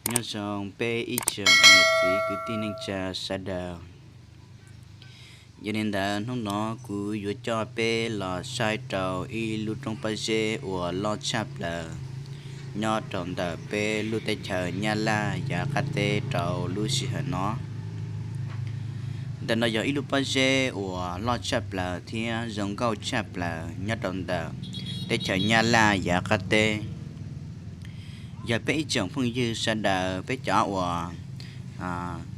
Nyob zoo peb ib tsoom niam txiv kwv tij neej tsa sawv daws. Yog li ntawd hnub no kuv yuav coj peb los saib rau ib lub roob pob zeb uas loj tshaj plaws nyob rau ntawm peb lub teb chaws Nyab Laj yav qab teb rau lub sij hawm no. Ntawm no yog ib lub pob zeb uas loj tshaj plaws thiab zoo nkauj tshaj plaws nyob rau ntawm teb chaws Nyab Laj yav qab teb. Yog peb ib tsoom phooj ywg sawv daws peb cov uas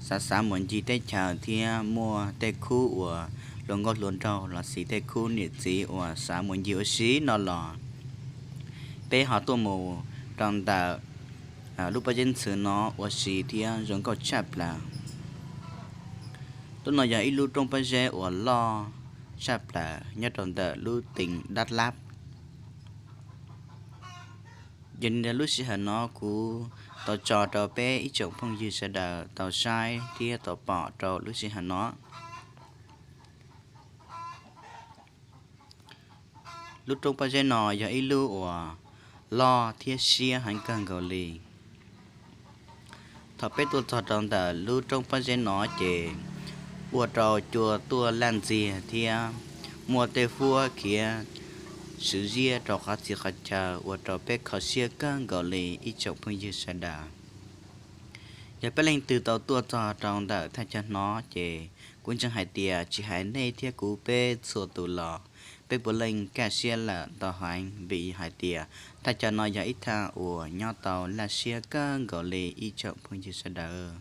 xav xav mus ncig teb chaws thiab muaj tej khub uas hluas nkauj hluas nraug los sis tej khub niam txiv uas xav mus ncig ua si no los peb ho tuaj mus rau ntawm lub pob zeb ntxhw no ua si thiab zoo nkauj tshaj plaws. Lub no yog ib lub roob pob zeb uas loj tshaj plaws nyob rau ntawm lub teem Dab Lab. Yog li ntawd lub sij hawm no kuv tau tso rau peb ib tsoom phooj ywg sawv daws tau saib thiab tau pom rau lub sij hawm no. Lub roob pob zeb no yog ib lub uas loj thiab siab heev kawg nkaus li. Thaum peb tuaj txog rau ntawm lub roob pob zeb no ces ua rau cua tuaj laj ntxiag thiab muaj tej huab khiav swv ziab rau qhov txhia qhov chaw ua rau peb kho siab kawg nkaus li ib tsoom phooj ywg sawv daws. Yog peb leej twg tau tuaj txog rau ntawm thaj chaw no ces kuv ntseeg hais tias tsis hais nej thiab kuv peb txhua tus los peb puav leej kaj siab lawm ntau heev vim hais tias thaj chaw no yog ib thaj uas nyob tau laj siab kawg nkaus li ib tsoom phooj ywg sawv daws.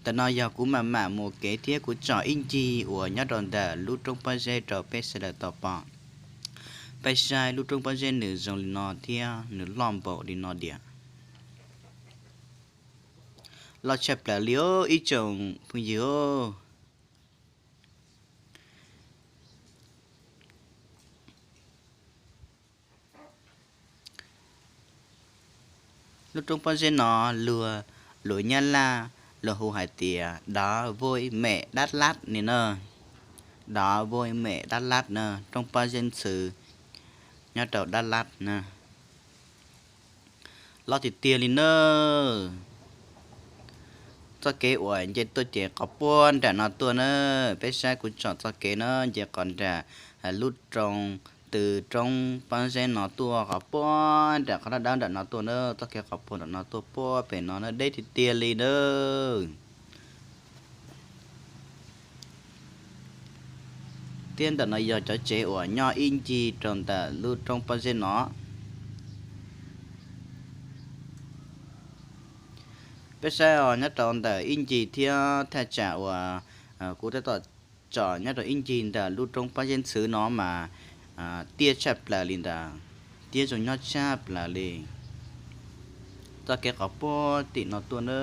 Ntawm no yog kuv mam mam mus kev thiab kuv tsom ib ncig uas nyob rau ntawm lub roob pob zeb rau peb sawv daws tau pom. Peb saib lub roob pob zeb nws zoo li no thiab nws loj npaum li no diam. Loj tshaj plaws li os ib tsoom phooj ywg. Lub roob pob zeb no luag, luag Nyab Laj luag hu hais tias Dov Voj Mem Dab Lab ni na. Dov Voj Mem Dab Lab na, roob pob zeb ntxhw nyob rau Dab Lab na. Loj tiag tiag li na. Txoj kev uas nce tuaj ces qhov puag nram no tuaj na. Peb saib kuv tsom txoj kev na, nce qhov nram lub roob, tws roob pob zeb no tuaj qhov puag nram qhov dawb dawb nram no tuaj na, txoj kev qhov puag nram no tuaj puag pem no na, deb tiag tiag li na. Thiab ntawm no yog cov tsev uas nyob ib ncig rau ntawm lub roob pob zeb no. Peb saib os, nyob rau ntawm ib ncig thiab thaj tsam uas kuv tab tom tsom nyob rau ib ncig ntawm lub roob pob zeb ntxhw no mas tiaj tshaj plaws li ntawd, thiab zoo nyob tshaj plaws li. Txoj kev qhov puag tim no tuaj na,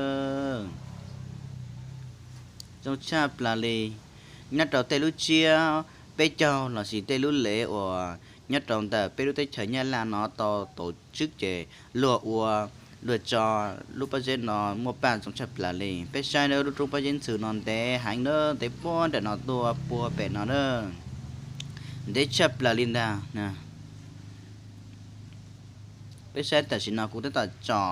zoo tshaj plaws li. Nyob rau tej lub tsiab peb caug lossis tej lub lev uas nyob rau ntawm peb lub teb chaws Nyab Laj no tau tau tswb ces luag ua, luag tso lub pob zeb no muaj paj zoo tshaj plaws li. Peb saib na, lub roob pob zeb ntxhw no ntev heev na, ntev puag nram no tuaj puag pem no na, ntev tshaj plaws li ntag. Peb saib tam sim no kuv tab tom tsom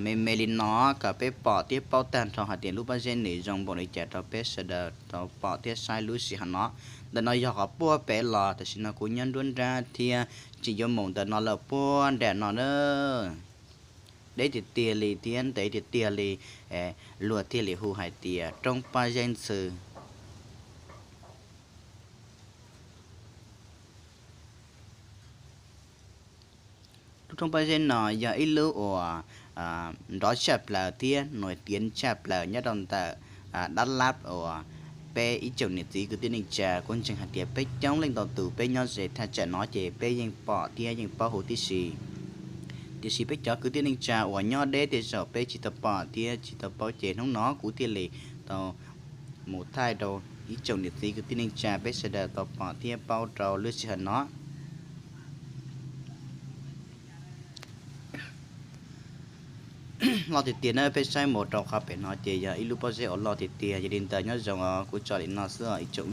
me me li no kom peb pom thiab paub tag nrho hais tias lub pob zeb nws zoo npaum li cas rau peb sawv daws tau pom thiab saib lub sij hawm no. Ntawm no yog qhov puag pem los tam sim no kuv nyob nruab nrab thiab tseem yuav mus ntawm no lawm puag nram no na. Deb tiag tiag li thiab ntev tiag tiag li, luag thiaj li hu hais tias roob pob zeb ntxhw. Lub roob pob zeb no yog ib lub uas nrov tshaj plaws thiab nws tiav tshaj plaws nyob rau ntawm Dab Lab uas peb ib tsoom niam txiv kwv tij neej tsa, kuv ntseeg hais tias peb coob leej ntau tus peb nyob ze thaj tsam no ces peb yeej pom thiab yeej paub huv tib si. Tiam sis peb cov kwv tij neej tsa uas nyob deb tej zaum peb tsis tau pom thiab tsis tau paub ces hnub no kuv thiaj li tau mus thaij rau ib tsoom niam txiv kwv tij neej tsa peb sawv daws tau pom thiab paub rau lub sij hawm no. Loj tiag tiag na, peb saib mus rau qhov pem no ces yog ib lub pob zeb uas loj tiag tiag. Yog li ntawd nyob zoo os, kuv tso li no xwb os ib tsoom